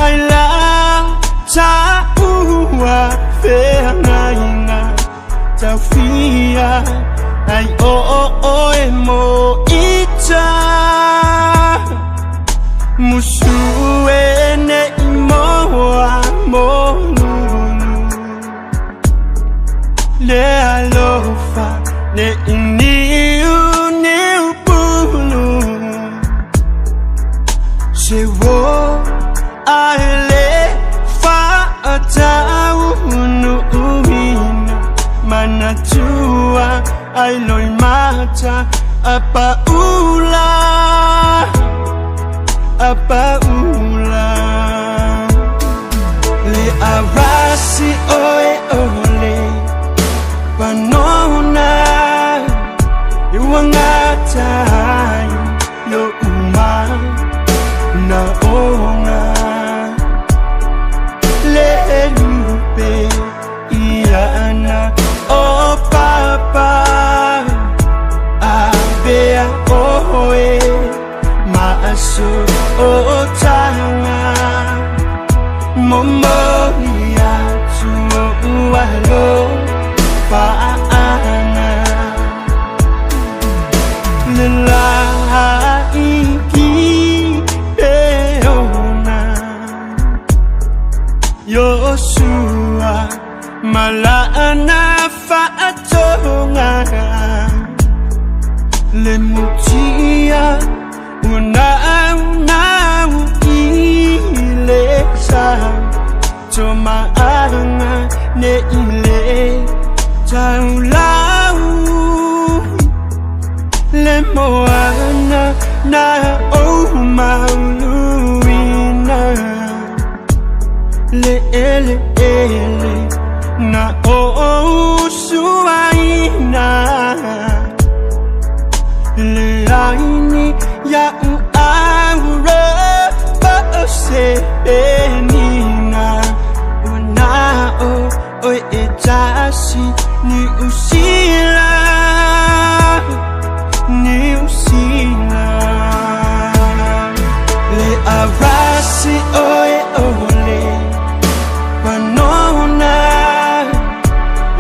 Ai la taua feagaina taufia ai o o oe mo ita musu e nei moa monunu le alofa nei niu niu pulu se wo ae faataunuuina manatua ai loimata apaula apaula le arasi oe ole panona iuagatai lo uma na onga le lupe iana o papa avea oe maaso o tanga momoli atu o alo faaga le laiki eona Yosua malana faatoga le mutia una una ile sa tomaaga ne ile taulau le moana na o mauluina le ele ele na o suaina le aini ia u aura pa o se enina una o oi e tasi ni usila ni usila le arasi oe ole panona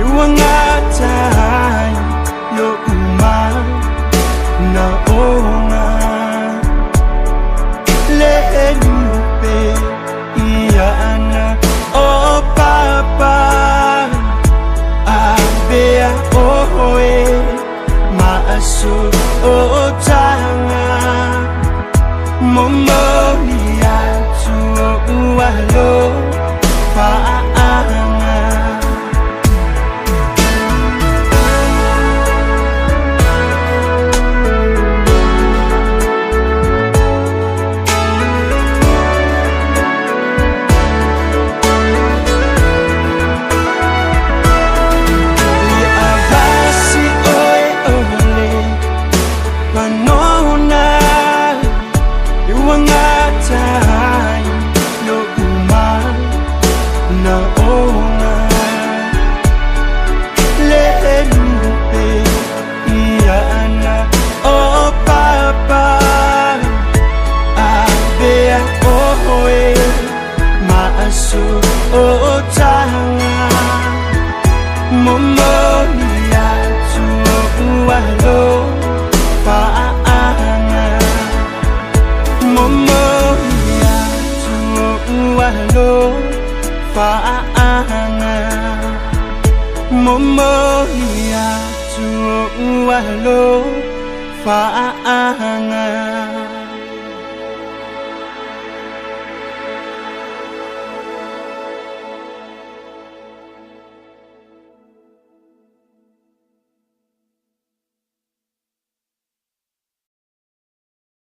iuagatai lo uma na onga le lupe iana o papa avea oe maaso o tanga momoli atu o alo faaga. Le arasi oe ole panona iuagatai lo uma na onga le lupe iana o papa avea oe maaso o tanga momoli atu o alo faaga momoli atu o alo faaga momoli atu o alo faaga.